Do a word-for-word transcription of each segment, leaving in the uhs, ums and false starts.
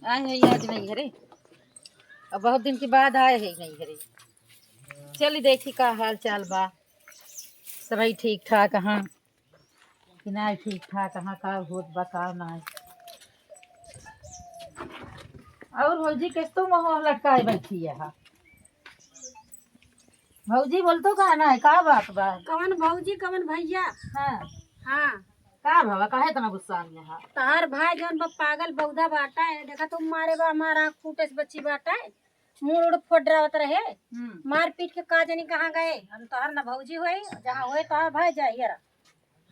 आए हैं आज नहीं घरे, अब बहुत दिन के बाद आए हैं नहीं घरे। चली देखी का हाल चाल बा, सभी ठीक ठाक हाँ कि नाहीं ठीक ठाक हाँ, का होत बा का नाहीं। और भौजी, किस तू मुँह लटकाए बैठी है? भौजी, बोल तो का नाहीं, का बात बा? कवन भौजी, कवन भैया? हाँ। हाँ। का भवा, काहे इतना गुस्सा में है? तहार भाई जौन बा पागल बौदा बाटा है, देखा तुम मारे बा हमार आँख फूटे से बची बाटा है, मुड़ उड़ फोड़ डरावत रहे। हम्म। मार पीट के का जानी कहाँ गए, हम तोहार ना भौजी होई, जहाँ होए तोहार भाई जाए हियरा।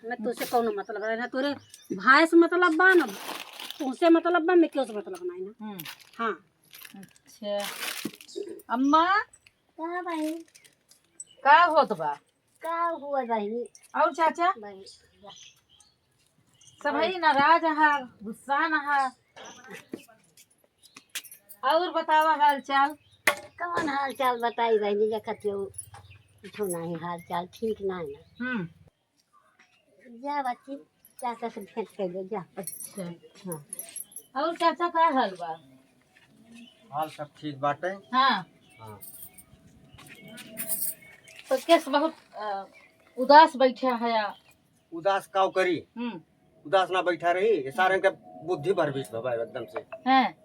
मैं तुझसे कौनो मतलब है ना, तोरे भाई से मतलब बा ना, तुझसे मतलब बा, मैं क्यों से मतलब ना है ना। हम्म। हाँ। अच्छा अम्मा, का भाई? का होत बा? का हुआ बहिनी? और चाचा? बहिनी, जा। सबही नाराज हा, गुस्सा न हा। और बतावा हाल चाल। कौन हाल चाल बताई बहिनी, देखत हो कुछो नहीं, हाल चाल ठीक नहीं ना। हम्म। जा बच्ची, चाचा से भेंट कर ले, जा। अच्छा। हाँ। और चाचा का हाल बा? हाल सब ठीक बाटे। हाँ। हाँ। तो केस बहुत, अ, उदास बैठा है या? उदास काव करी? हम्म। उदास ना बैठा रही, ये सारे के बुद्धि भर बीस भवा एकदम से। हैं।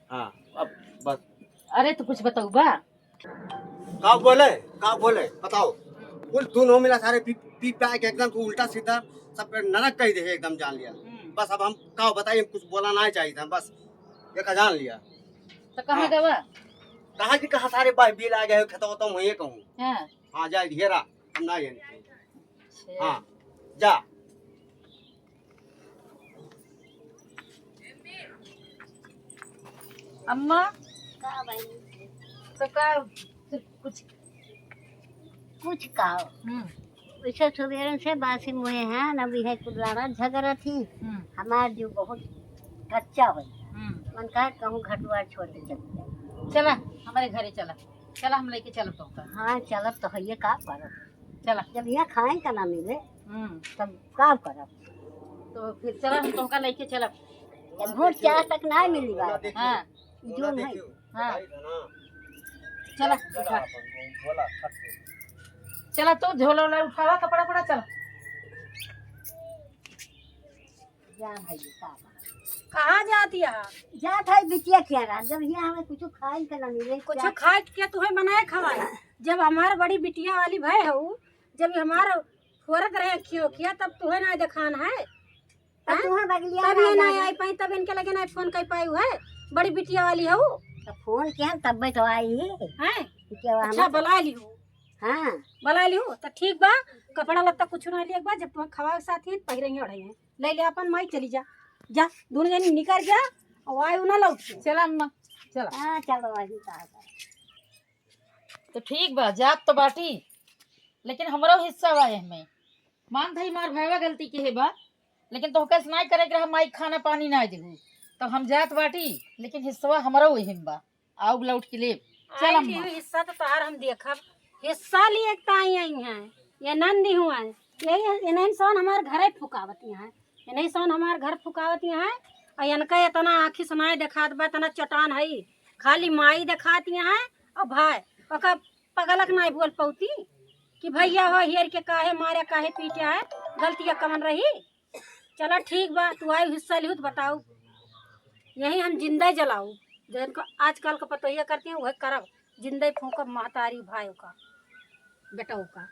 हाँ, अब बस। अरे तो कुछ बताऊ बा? का बोले, का बोले, बताओ। कुल दोनों मिला सारे पी, पी पाए के एकदम तू उल्टा सीधा सब नरक कह दे एकदम, जान लिया। हम्म। बस अब हम का बताइए, कुछ बोला ना चाहिए था, बस ये का जान लिया। तो कहाँ हाँ। गवा? कहाँ की कहाँ सारे बाई बिल आ गए, खेतवा तो वहीं कहूँ। हाँ। हाँ, जाए घेरा, हम ना जाने। अच्छा। हाँ, जा। अम्मा, का भाई? तो का, कुछ कुछ का? हम्म। वैसे सुबेरन से बासी मुहे हैं, न भी है कुछ लड़ा झगड़ा थी। हम्म। हमार जीव बहुत कच्चा हो। हम्म। मन कहा कहूँ घर दुआर छोड़ के चल जाए। चला, हमारे घरे चला। चला, हम लेके चलब तोहका। हाँ, चलब तो हइये, का करब? चला। जब यहाँ खाए का ना मिले, हम्म। तब का करब? तो फिर चला, हम तोहका लेके चलब। जब भोर चार तक ना मिली बात। हाँ। जौन है। हाँ। चला, उठा। चला, तू झोला उठा, उठावा, कपड़ा, उपड़ा, चला। जा भाई, का बा? कहाँ जाती है? जात है बिटिया के यहाँ, जब यहाँ हमें कुछ खाए के ना मिले, कुछ क्या? खाए के तुम्हें बनाए खवाए। जब हमार बड़ी बिटिया वाली भय हऊ, जब हमार फोरत रहे अखिया उखिया, तब तुहे ना देखान है। तब हैं? तुहे बगलिया तब ना ये ना जाए। आई पाई, तब इनके लगे ना फोन कर पाई है। बड़ी बिटिया वाली हऊ। तो फोन किया, तब तो आई। हैं? बिटिया वाला अच्छा, हमार। बुला ली हूँ। हाँ। बुला ली हूँ, तो ठीक बा। कपड़ा लत्ता कुछ ना लिए बा, जब तुम्हें खवाए साथ ही पहिरेंगे ओढ़ेंगे। ले ले अपन माई, चली जा, जा, दोनों जनी निकल जा, और आए ना लौट के। चला अम्मा, चला। हाँ, चलो, वही कहा था। तो ठीक बा, जात तो बाटी, लेकिन हमरो हिस्सा बा एहमे। मान धई मार भयवा गलती के है बा, लेकिन तोहके से नाई करे के रहा, माई खाना पानी नाई देहू, तो हम जात बाटी, लेकिन हिस्सा हमरो एहम बा। आउब लौट के लेब। चल आई अम्मा। लिहू हिस्सा तो तोहार हम देखब। हिस्सा लिए के ताई आई हैं। ये नंदी हुआ है। यही इन्हें इंसान हमारे घरे फुकावती हैं। इन्हें इंसान हमारे घर फुकावती हैं। और इनका इतना आँखी से नाई देखात बा, इतना चटान है। खाली माई देखाती हैं और भाई। ओका पगलक नाई बोल पौती कि भैया हो हेर के काहे मारे, काहे पीटे है, गलतिया कमन रही। चला ठीक बा, तू आई हिस्सा लिहू तो बताऊ। यही हम जिंदा जलाऊ, जौन को आजकल का पतोहिया करती हैं, वही करब। जिंदा फूंकब महतारी भाई का, बेटऊ का।